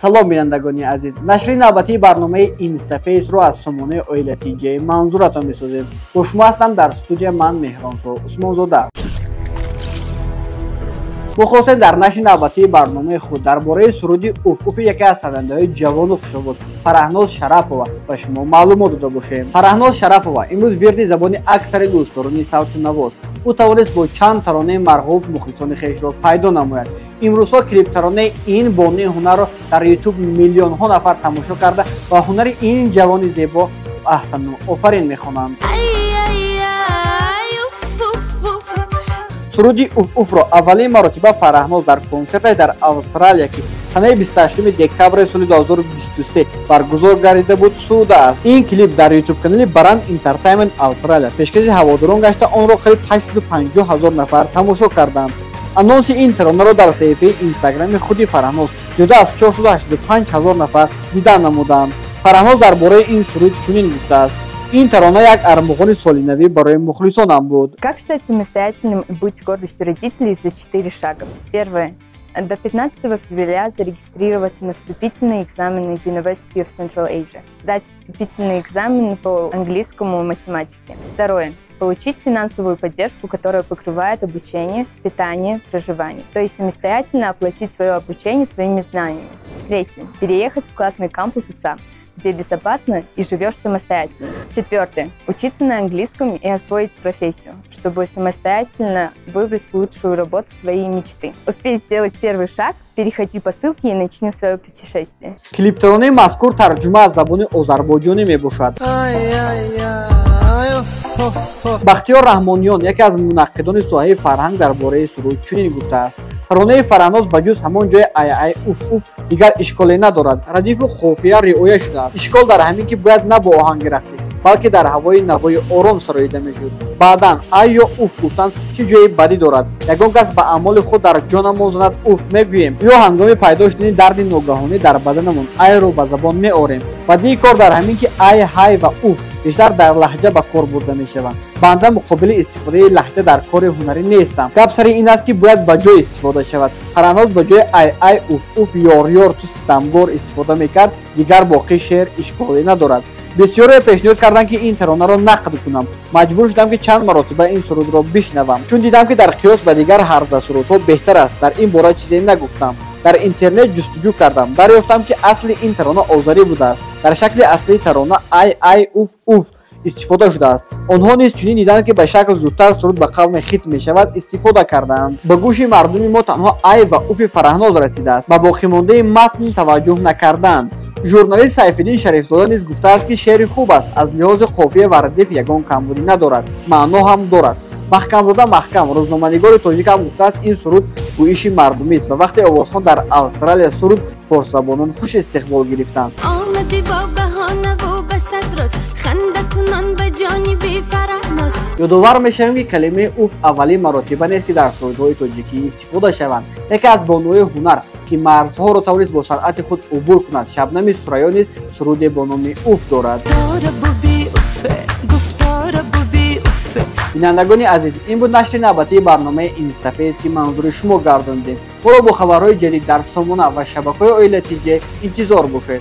Салом, бинандагони азиз. Нашри навбатии барномаи Инстафейсро аз сомонаи Оила ТЖ манзуратон месозем. Бо шумо ҳастам дар студия ман, Меҳроншоҳ Усмонзода. Мо хостем дар нашри навбатии барномаи худ дар бораи суруди «Уф-уфи» яке аз сарояндаҳои ҷавону хушовоз, Фараҳноз Шарапова, ба шумо маълумот дода бошем. Фараҳноз Шарафова имрӯз вирди забони аксари дӯстдорони савту навост. Ӯ тавонист бо чанд таронаи марғуб мухлисони хешро пайдо намояд. Имрӯзҳо клиптаронаи ин бонуи ҳунарро дар Ютуб миллионҳо нафар тамошо карда ва ҳунари ин ҷавони зебо аҳсану офарин мехонанд. Суруди «Уф-уфро» аввалин маротиба Фараҳноз дар консерташ дар Австралия, ки санаи 28 декабри соли 2023 баргузор гардида буд, сурудааст. Ин клип дар ютуб-канали Баранд Entertainment Австралия пешкаши ҳаводорон гашта, онро қариб 850 ҳазор нафар тамошо карданд. Анонси ин таронаро дар саҳифаи Инстаграми худи Фараҳноз зиёда аз 485 ҳазор нафар дидан намуданд. Фараҳноз дар бораи ин суруд чунин гуфтааст: «Ин тарона як армуғони солинавӣ барои мухлисонам буд». Как стать самостоятельным и быть гордостью родителей за четыре шага? Первое. До 15 февраля зарегистрироваться на вступительные экзамены в University of Central Asia. Сдать вступительные экзамены по английскому и математике. Второе. Получить финансовую поддержку, которая покрывает обучение, питание, проживание. То есть самостоятельно оплатить свое обучение своими знаниями. Третье. Переехать в классный кампус УЦА, где безопасно и живешь самостоятельно. Четвертое. Учиться на английском и освоить профессию, чтобы самостоятельно выбрать лучшую работу своей мечты. Успей сделать первый шаг, переходи по ссылке и начни свое путешествие. Клиптаронаи мазкур тарҷума аз забони озарбойҷонӣ мебошад. Бахтиёр Раҳмониён, яке аз мунаққидони соҳаи фарҳанг, дар бораи суруд чунин гуфтааст: «Таронаи Фараҳноз ба ҷуз ҳамон ҷои ай ай уф уф дигар ишколе надорад. Радифу қофия риоя шудааст. Ишкол дар ҳамин, ки бояд на бо оҳанги рақсӣ, балки дар ҳавои навои ором сароида мешуд. Баъдан ай ё уф гуфтан чӣ ҷои бадӣ дорад? Ягон кас ба аъмоли худ дар ҷонамон занад, уф мегӯем ё ҳангоми пайдо шудани дарди ногаҳонӣ дар баданамон айро ба забон меорем. Бадии кор дар ҳамин, ки ай, ҳай ва уф бештар дар лаҳҷа ба кор бурда мешаванд. Банда муқобили истифодаи лаҳҷа дар кори ҳунарӣ нестам. Гап сари ин аст, ки бояд ба ҷой истифода шавад. Фараҳноз ба ҷои ай ай, уф уф, ёр ёр, ту ситамгор истифода мекард, дигар боқӣ шеър ишколе надорад». Бисёре пешниҳод карданд, ки ин таронаро нақд кунам. Маҷбур шудам, ки чанд маротиба ин сурудро бишнавам, чун дидам, ки дар қиёс ба дигар ҳарза сурудҳо беҳтар аст. Дар ин бора чизе нагуфтам. Дар интернет ҷустуҷӯ кардам, дарёфтам, ки асли ин тарона озарӣ будааст. Дар шакли аслии тарона ай ай, уф уф истифода шудааст. Онҳо низ чунин диданд, ки ба шакл зудтар суруд ба қавме хит мешавад, истифода кардаанд. Ба гӯши мардуми мо танҳо ай ва уфи Фараҳноз расидааст, ба боқимондаи матн таваҷҷӯҳ накардаанд. Журналист Сайфиддин Шарифзода низ гуфтааст, ки шеъри хуб аст, аз лиҳози қофия ва радиф ягон камбудӣ надорад, маъно ҳам дорад. Маҳкамзода Маҳкам, рӯзноманигори тоҷик, ҳам гуфтааст, ин суруд гӯиши мардумист ва вақте овозхон дар Австралия суруд, форсзабонон хуш истиқбол гирифтанд. Омадӣ бо баҳонаву ба сад роз, хандакунон ба ҷониби Фараҳноз. Ёдовар мешавем, ки калимаи уф аввалин маротиба нест, ки дар сурудҳои тоҷикӣ истифода шаванд. Яке аз бонуҳои ҳунар, ки марзҳоро тавонист бо санъати худ убур кунад, Шабнами Сурайё низ суруде бо номи «Уф» дорад. Бинандагони азиз, ин буд нашри навбатии барномаи Инстафейс, ки манзури шумо гардондем. Моро бо хабарҳои ҷадид дар сомона ва шабакаҳои Оила ТЖ интизор бошед.